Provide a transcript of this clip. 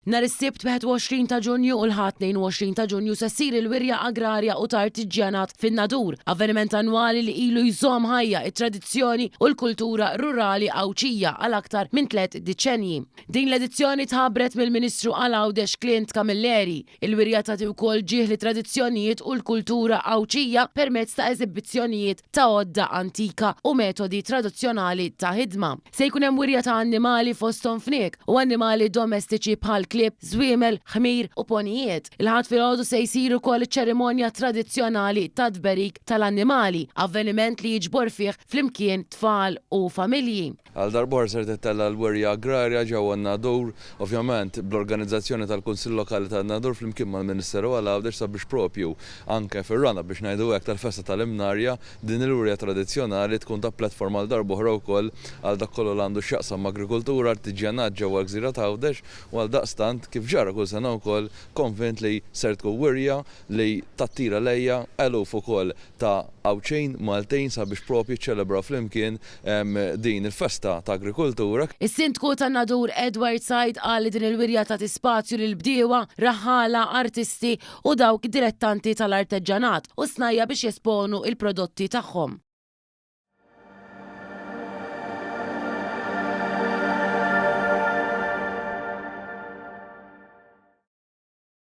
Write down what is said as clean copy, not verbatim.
Nhar is-Sibt 21 ta' Ġunju u l-Ħadd 22 ta' Ġunju se ssir il-Wirja Agrarja u ta' Artiġġjanat fin-Nadur, avveniment annwali li ilu jżomm ħajja t-tradizzjoni u l-kultura rurali Għawdxija għal aktar minn tlett diċenji. Din l-edizzjoni tħabbret mill-Ministru għal Għawdex Clint Camilleri. Il-wirja tagħti wkoll ġieħ lit-tradizzjonijiet u l-kultura Għawdxija permezz ta' eżibizzjonijiet ta' għodda antika u metodi traduzzjonali ta' ħidma. Se jkun hemm wirja ta' annimali fosthom fniek u annimali domestiċi bħal klieb, żwiemel, ħmir u ponijiet. Il-Ħadd filgħodu se jsir ukoll iċ-ċerimonja tradizzjonali tat-tberik tal-annimali, avveniment li jiġbor fih flimkien tfal u familji. Għal darb'oħra ser tittella' l-wirja agrarja ġewwa n-Nadur, ovvjament bl-organizzazzjoni tal-Kunsill Lokali tan-Nadur flimkien mal-Ministeru għal Għawdex sabiex propju anke fir-run-up biex ngħidu hekk tal-festa tal-Imnarja Din il-wirja tradizzjonali tkun ta' platform għal darb'oħra wkoll għal dak kollu li għandu x'jaqsam ma' agrikultura, artiġjanat ġewwa l-gżira t'Għawdex u għaldaqstant, kif ġara kull sena wkoll, konvint li ser tkun wirja li tattira lejha eluf ukoll ta' Għawdxin, Maltin sabiex propju jiċċelebraw flimkien din il-festa ta' agrikultura. Is-Sindku tan-Nadur Edward Said qal li din il-wirja tagħti spazju lill-bdiewa, raħħala, artisti u dawk dilettanti tal-arteġġanat u snajja' biex jesponu l-prodotti tagħhom.